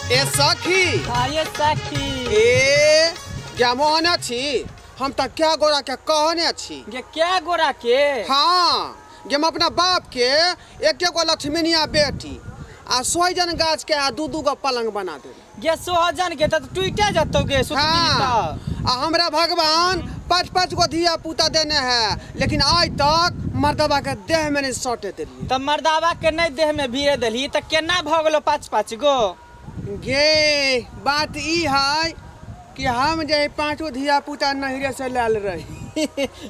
ए सखी। हाँ ये सखी। ए ज्ञामोहन छी, हम तऽ क्या गोरा के कहने छी। गे क्या गोरा के? हाँ गे, हम अपना बाप के एक गो लक्ष्मीनिया बेटी आ सोहजन गाछ के आ दू दू गो पलंग बना देब। गे सोहजन के तऽ टूटे जतौ गे सुतबी। हाँ तऽ आ हमरा भगवान पाँच पाँच गो धिया पुता देने है, लेकिन आइ तक मर्दबा के देह में नहीं सटे देलिए। तऽ मर्दाबा के नहीं देह में भीड़े देलही तऽ केना भऽ गेलो पाँच पाँच गो? गे बात ई है कि हम जे पांचो धिया पुता नहिरे से लायल रही।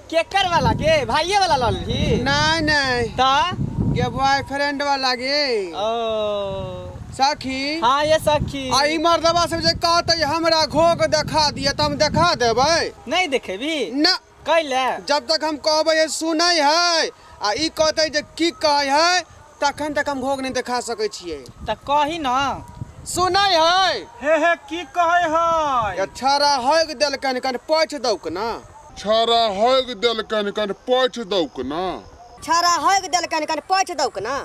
केकर वाला गे? भाइये वाला लऽ लेलही? नहीं नहीं। तऽ गे बॉयफ्रेंड वाला गे। ओ सखी। हाँ ये सखी। आ ई मर्दबा सब जे कहते हमरा घोघ देखा दिए तऽ हम देखा देबै? नहीं देखेबी ना। कैले? जब तक हम कहबै जे सुनै है आ ई कहते जे की कहै है, तखन तक हम घोघ नहीं देखा सकै छियै। तऽ कही न। सुनै है? हे हे, की कहै है? छाड़ा हगि देलकनि, कनि पोछि दौक ना। छाड़ा हगि देलकनि, कनि पोछि दौक ना। छाड़ा हगि देलकनि, कनि पोछि दौक ना।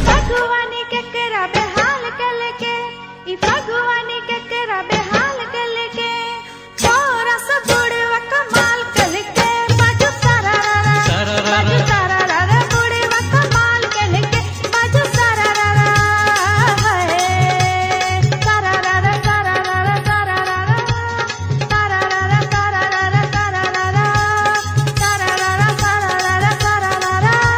फगुआनी केकरा बेहाल कलके, ई फगुआनी केकरा बेहाल कलके, छोरा सब बुढ़वा कमाल कलके, बाजू सारा रा रा, बाजू सारा रा रा, बुढ़वा कमाल कलके, बाजू सारा रा रा, हाय सारा रा रा, सारा रा रा, सारा रा रा, सारा रा रा, सारा रा रा, सारा रा रा, सारा रा रा, सारा रा रा, सारा रा रा,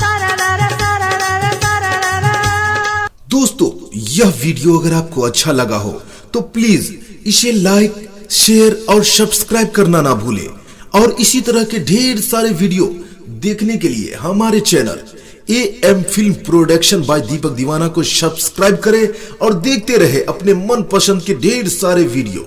सारा रा रा, सारा रा रा, सारा रा रा। दोस्तों, यह वीडियो अगर आपको अच्छा लगा हो तो प्लीज इसे लाइक, शेयर और सब्सक्राइब करना ना भूलें और इसी तरह के ढेर सारे वीडियो देखने के लिए हमारे channel A M film production by Deepak Deewana को सब्सक्राइब करें और देखते रहे अपने मन पसंद के ढेर सारे वीडियो।